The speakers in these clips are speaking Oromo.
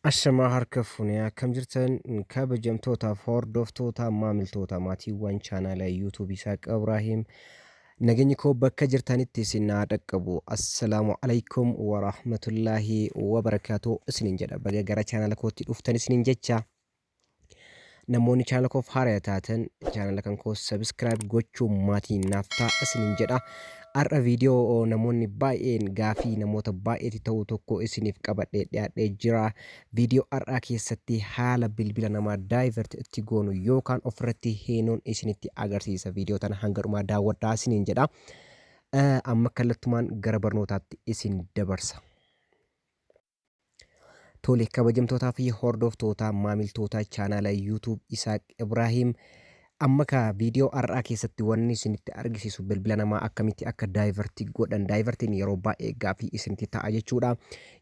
Ashamaa harka fuunee, akkam jirtan kabajamtootaaf hordoftoota, maamiltoota, maatiiwwan chaanaala YouTube Isaaq Ibraahim? Nageenyi koo bakka jirtanitti isin haa dhaqqabu. Assalaamu alaikum warahmatullaahi wabarakaatu isiniin jedha. Baga gara chaanaala kootti dhuftan isiniin jecha, namoonni chaanala koof haaraya taatan chaanala kan koo subscribe gochuun maatii naaf ta'a isiniin jedha. Har'a viidiyoo namoonni baay'een gaafii namoota baay'eeti ta'u tokko isiniif qabadhee dhiyaadhee jira. Viidiyoo har'aa keessatti haala bilbila namaa divert itti goonu yookaan ofirratti heenuun isinitti agarsiisa. Viidiyoo tana hanga dhumaa daawwadhaa isiniin jedha. Amma kallattumaan gara barnootaatti isin dabarsa. Tole, kabajamtootaa fi hordoftoota, maamiltoota chaanaala YouTube Isaaq Ibraahim, amma ka viidiyoo har'aa keessatti wanni isinitti argisiisu bilbila namaa akkamitti akka divert godhan. Divertiin yeroo baay'ee gaafii isinitti ta'a jechuudha.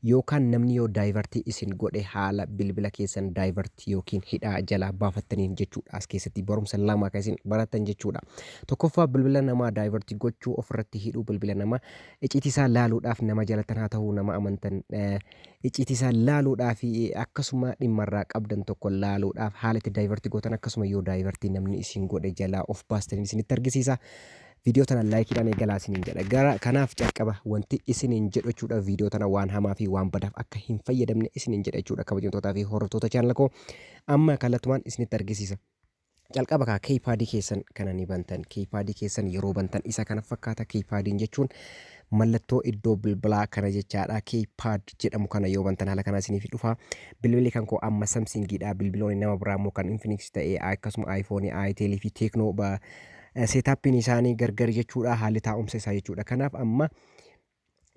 Yookaan namni yoo divert isin godhe, haala bilbila keessan divert yookiin hidhaa jalaa baafattaniin jechuudha. As keessatti barumsa lama kan isin barattan jechuudha. Tokkoffaa, bilbila namaa divert gochuu, ofirratti hidhuu bilbila namaa, icciitii isaa laaluudhaaf, nama jalatan haa ta'uu, nama amantan icciitii isaa laaluudhaaf, akkasuma dhimma irraa qabdan tokko laaluudhaaf haala itti divert gootan, akkasuma yoo divert namni isin godhe jalaa of baastaniin isinitti argisiisa. Viidiyoo tana likeiidhaan eegalaa isiniin jedha. Gara kanaaf calqaba wanti isiniin jedhu jechuudha, viidiyoo tana waan hamaa fi waan badaaf akka hin fayyadamne isiniin jedha jechuudha, kabajamtootaa fi hordoftoota chaanala koo. Amma kallattumaan isinitti argisiisa. Calqaba kaa keypadii keessan kana ni bantan. Keypadii keessan yeroo bantan isa kana fakkaata. Keypadiin jechuun mallattoo iddoo bilbilaa kana jechaadha. Keypad jedhamu kana yoo bantan haala kanaa isiniif dhufa. Bilbilli kan koo amma Samsungiidha. Bilbiloonni nama biraa immoo kan Infinix ta'e, akkasuma iPhone, Itel fi Tecno setupiin isaanii gargar jechuudha. Haalli taa'umsa isaa jechuudha. Kanaaf amma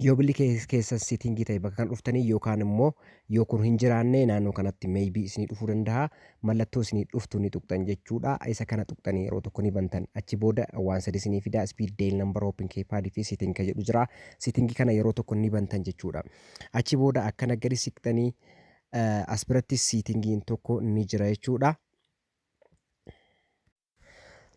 yoo billi keessan setting ta'e bakka kan dhuftanii, yookaan immoo yoo kun hin jiraanne naannoo kanatti maybe isinii dhufuu danda'a. Mallattoo isinii dhuftu ni tuqxan jechuudha. Isa kana tuqxanii yeroo tokko ni bantan. Achi booda waan sadi isinii fida: speed dial number, open keypad fi setting ka jedhu jira. Setting kana yeroo tokko ni bantan jechuudha. Achi booda akkana gadi siqxanii as biratti settingiin tokko ni jira jechuudha.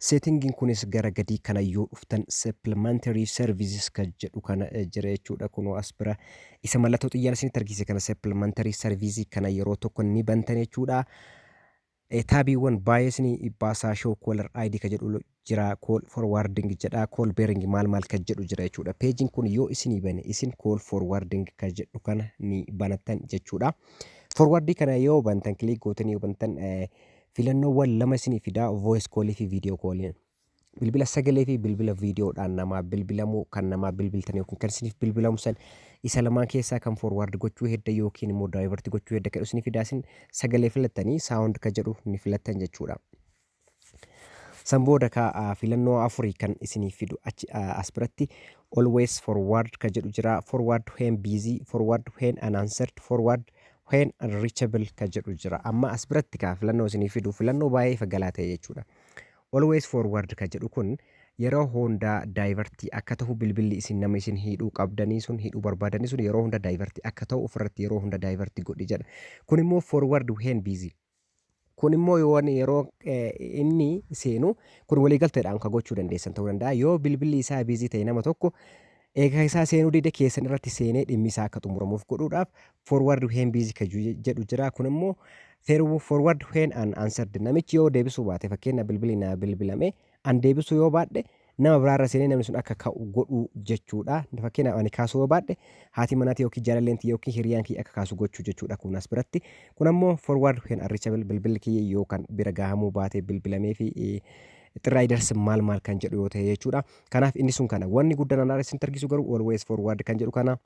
Settingiin kunis gara gadii kana yoo dhuftan supplementary services kan jedhu kana jira jechuudha. Kunoo as bira isa mallattoo xiyyaan isinitti argisiise kana, supplementary service kana yeroo tokko ni bantan jechuudha. Tabiiwwan baay'ee isinii baasaa. Show caller ID ka jedhu jira, call forwarding jedha, call barring maal maal kan jedhu jira jechuudha. Pageiin kun yoo isinii bane, isin call forwarding kan jedhu kana ni banattan jechuudha. Forwardii kana yoo bantan, click gootanii yoo bantan, filannoowwan lama isinii fidaa: voice call fi video call. Bilbila sagalee fi bilbila viidiyoodhaan namaa bilbilamuu, kan namaa bilbiltan yookiin kan isiniif bilbilamu san, isa lamaan keessaa kan forward gochuu hedda yookiin immoo divert gochuu hedda kan isinii fidaa, isin sagalee filattanii sound ka jedhu ni filattan jechuudha. San booda ka filannoo afurii kan isinii fidu achi as biratti always forward ka jedhu jira, forward when busy, forward when unanswered, forward when unreachable ka jedhu jira. Amma as biratti ka filannoo isinii fidu filannoo baay'ee ifa galaa ta'e jechuudha. Always forward ka jedhu kun yeroo hundaa divert akka ta'u, bilbilli isin nama isin hidhuu qabdanii sun, hidhuu barbaadanii sun yeroo hunda divert akka ta'u, ofirratti yeroo hunda divert godhi jedha. Kun immoo forward when busy. Kun immoo yoo yeroo inni seenu, kun waliigalteedhaan kan gochuu dandeessan ta'uu danda'a. Yoo bilbilli isaa busy ta'e, nama tokko eega isaa seenuu dide, keessan irratti seenee dhimmi isaa akka xumuramuuf godhuudhaaf forward when busy kan jedhu jira. Kun immoo forward when unanswered, namichi yoo deebisuu baate, fakkeenya bilbilli naa bilbilame an deebisuu yoo baadhe, nama biraarra seenee namni sun akka ka'u godhuu jechuudha. Fakkeenyaaf ani kaasuu yoo baadhe, haati manaatii yookiin jaalalleen yookiin hiriyaan kiyya akka kaasu gochuu jechuudha kun as biratti. Kun ammoo forward when unreachable, bilbilli kiyya yoo kan bira gahamuu baate, bilbilamee fi xirraa idarsi maal maal kan jedhu yoo ta'e jechuudha. Kanaaf inni sun kana. Wanni guddaan anaa isin argisu garuu always forward kan jedhu kana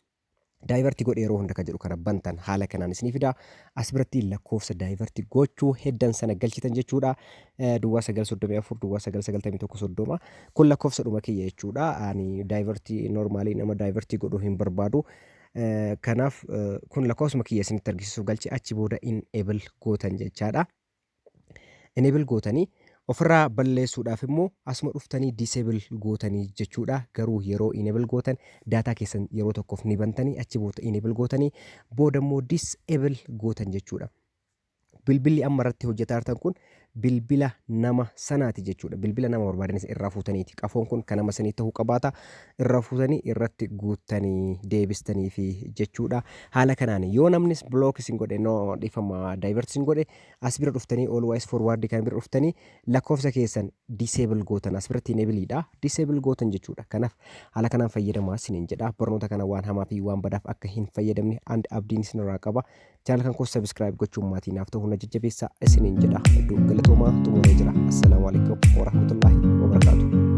divert godhe, yeroo hunda kan jedhu kana bantan, haala kanaan isinii fida. As biratti lakkoofsa divert gochuu heddan sana galchitan jechuudha. 0934 09 91 30, kun lakkoofsa dhuma kiyya jechuudha. Ani divert normally nama divert godhuu hin barbaadu. Kanaaf kun lakkoofsuma kiyya isinitti argisiisuuf galche. Achi booda enable gootan jechaadha. Enable gootanii ofirraa balleessuudhaaf immoo asuma dhuftanii disable gootanii jechuudha. Garuu yeroo enable gootan data keessan yeroo tokkoof ni bantanii, achi booda enable gootanii, booda immoo disable gootan jechuudha. Bilbilli amma irratti hojjetaa jirtan kun Bilbila nama sanaati jechuudha. Bilbila nama barbaadanis irraa fuutaniiti. Qafoon kun kan nama sanii ta'uu qabaata. Irraa fuutanii irratti guuttanii deebistanii fi jechuudha. Haala kanaan yoo namnis block isin godhe, no, dhiifama, divert isin godhe, as bira dhuftanii always forward kan bira dhuftanii lakkoofsa keessan disable gootan. As biratti enableidha. Disable gootan jechuudha. Kanaaf haala kanaan fayyadamaa isiniin jedha. Barnoota kana waan hamaa fi waan badaaf akka hin fayyadamne and abdiin isinirraa qaba. Channel kan koo subscribe gochuun maatii naaf ta'uu na jajjabeessaa isiniin jedha. Hedduu galatoomaa, xumuree jira. Assalaamu alaikum warahmatullaahi wabarakaatuh.